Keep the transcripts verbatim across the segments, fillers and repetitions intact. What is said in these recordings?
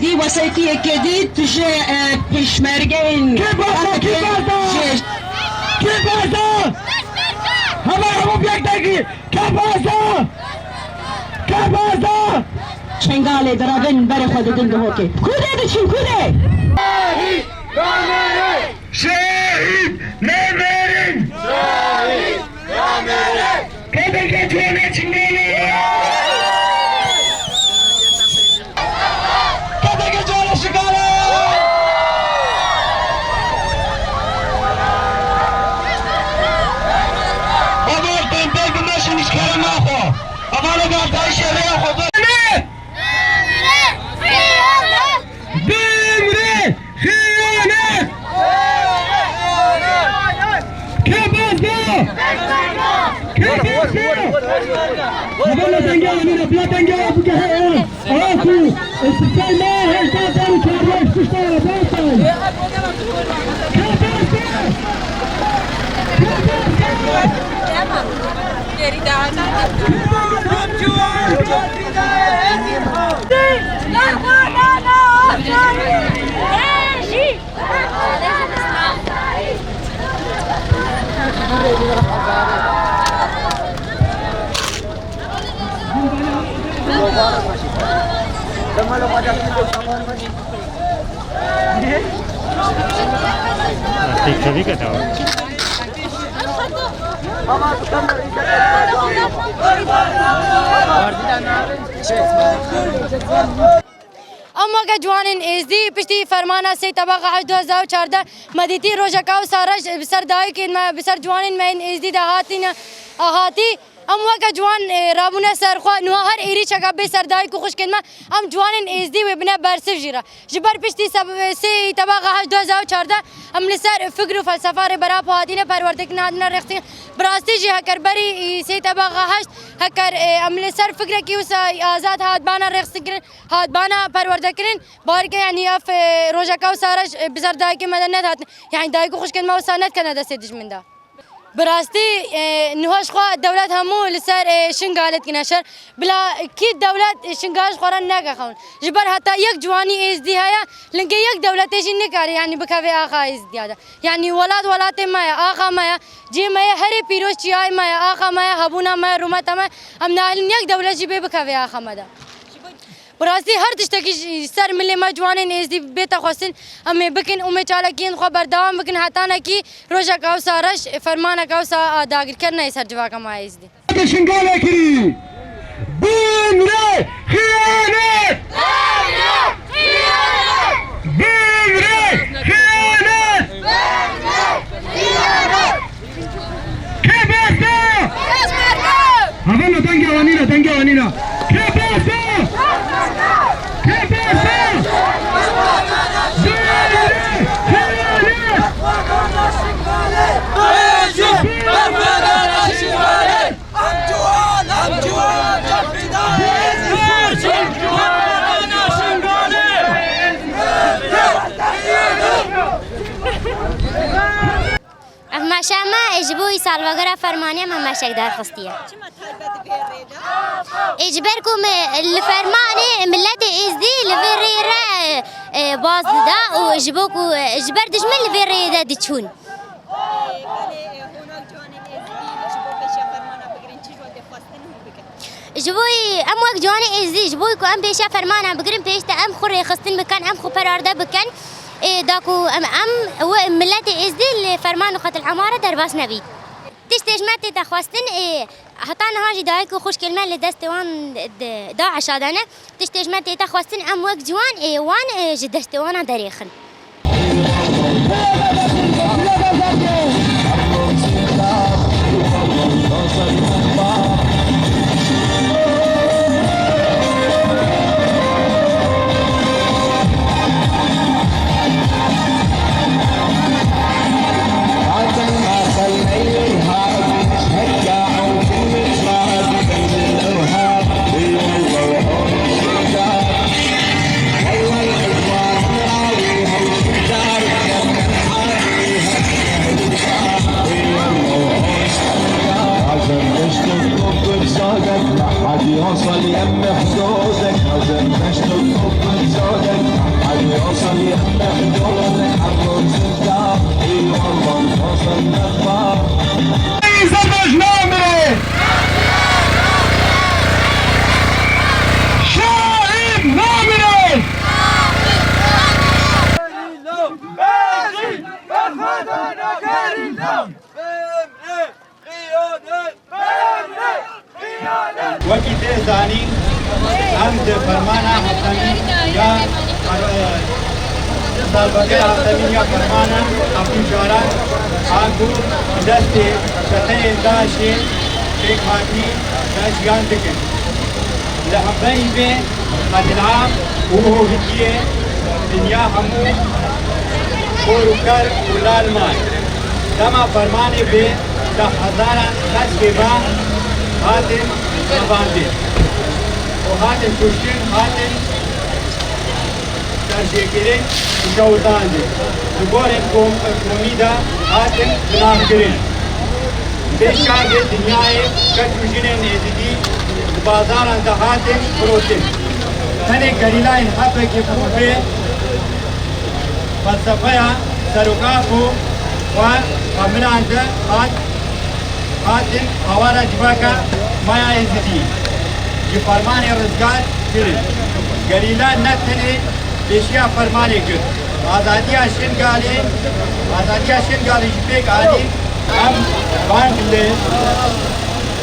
Dî wesayetiyeke dî tu ji, e, pêşmergeyên Kê berda, kê berda? Kê berda? Heval hemû bi yek dergî. Kê berda? Kê berda? Çengalê direvin, berê xwe didin dihokê. Kûdê diçin, kûdê? Şehîd! Şehîd! Namêrin! Şehîd! Namêrin! K D K Çolê Çingene! K D K Çolê Çingene! Ev ê tembel bimeşin ji kerema xwe. Ev ê li ber dayîşê rêya xwe. Bimre! Xîyanet! Kebazda! Kebazda! Bila dengê anîne, bila dengê bike he. Aku, sisay me, hejda dar û çardeh, pişta basay. Kebazda! Kebazda! Em weke ciwanên êzdî piştî fermana sê tebaxa heşt du hezar û çardeh me dîtî rojeka wisa reş bi ser dayikên me, bi ser ciwanên me yên êzdî de hatîne, hatî. Em weke ciwan, e, rabûne ser xwe. Niha her êrîşeke bê ser dayik û xwişkên me, em ciwanên êzdî wê bine bersiv jî re. Ji ber piştî seb-, sê tebaxa heşt du hezar û çardeh em li ser fikr û felsefa Rêber Apo hatine perwerdekirin, hatine rêxistin. Bi rastî jî heker berî, e, sê tebaxa heşt heker, e, em li ser fikrekî wisa azad hatbana rêxistinkirin, hatbana perwerdekirin, balike, yanî ev, e, rojeka wisa re ji, e, bi ser dayikê me de nedihatin. Yanî dayik û xwişkên me wisa nedikene destê dijmin de. Bi rastî, e, niha ji xwe dewlet hemû li ser, e, Şingalê dikine şer. Bila kî dewlet, e, Şingal ji xwe re neke xewin. Ji ber heta yek ciwanî êzdî heye, lingê yek dewletê jî nikare, yanî bikeve axa êzdiya de. Yanî welat welatê me ye, axa me ye, cihê me ye, herê pîroz çiyayê me ye, axa me ye, hebûna me ye, rûmeta me ye. Em nahelin yek dewlet jî bê bikeve axa me de. Bi rastî her tiştekî ji ser milê me ciwanên êzdî bête xwestin, em ê bikin û em ê çalakiyên xwe berdewam bikin hetanekî rojeka wisa reş, fermaneka wisa a dagirker neyê ser civaka me êzdî. Şingalê kirî. Bimre xiyanet! Bimre xiyanet! Kê bes da? Hevalno, dengê wan nîne, dengê wan nîne. Kê bes da? Kê bes da? Dengê xeyanê! Ev meşe me ji bo salvegera fermanê me meşek derxistiye. Çima taybet vê rê de? Ê, ji ber ku me li fermanê miletê êzdî li vê rê re, e, baz dida û ji bo ku, e, ji ber dijmin li vê rê de diçûn. Ê, belê, e, hûn wek ciwanên êzdî ji bo pêşiya fermana bigirin, çi ji we tê xwestin hûn bikin? Ji bo em wek ciwanê êzdî, ji bo ku em pêşiya fermana bigirin, pêşte em xwe rêxistin bikin, em xwe perarde bikin. Ê, da ku em, em we miletê êzdî li ferman û qetil ema re derbas nebî. Tiştê ji me tête xwestin, ê, heta niha jî dayik û xwişkên me li destê wan de, DAIŞa de ne. Tiştê ji me tête xwestin, em wek ciwan, ê, wan, ê, ji destê wan a derêxin. حد يوصل يمي حدودك، لازم تشتغل بحدودك. حد يوصل يمي حدودك، حد يوصل يمي حدودك. Şehîd namire! Wekî tê zanîn, em di fermana heftemîn ya, e, salvegera heftemîn ya fermana heftê caran a ku destê çeteyên DAIŞê pêk hatî, de jiyan dikin. Li hemberî vê qetil'am û hohîtiyê dinya hemû xor û ker û lal man. Dema fermanê vê deh hezaran xelkê me hatin revandin û hatin kuştin, hatin serjêkirin û şewitandin. Di gorên kom-, komî de hatin binavkirin. Vê şerê dinyayê keç û jinên êzidî di bazaran de hatin firotin. Tenê gerîlayên H P G P vê felsefeya Serok Apo xwe xemilandin, hat, hatin hawara civaka me ya êzidî ji fermanê rizgar kirin. Gerîla ne tenê pêşiya fermanê kir. Azadiya Şingalê, azadiya Şingalê ji pêk anî, em bang li,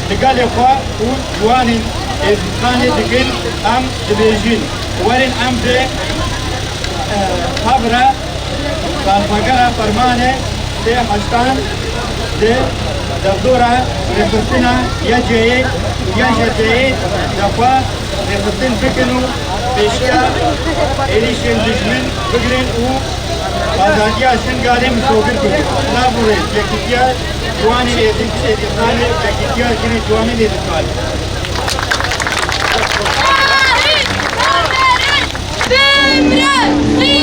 li gelê xwe û ciwanên Êzidxanê dikin, em dibêjin, werin em bi, e, hev re salvegera fermanê sê heştan di derdora rêxistina Y C Y'ê û Y J D'ê de xwe rêxistin bikin û pêşiya êrîşên dijmin bigirin û azadiya Şingalê misogir bikin. Silav û rêz, yekîtiya ciwanên Êzîd, Êzîdxanê, yekîtiya jinên ciwanên Êzîdxanê. Bimre!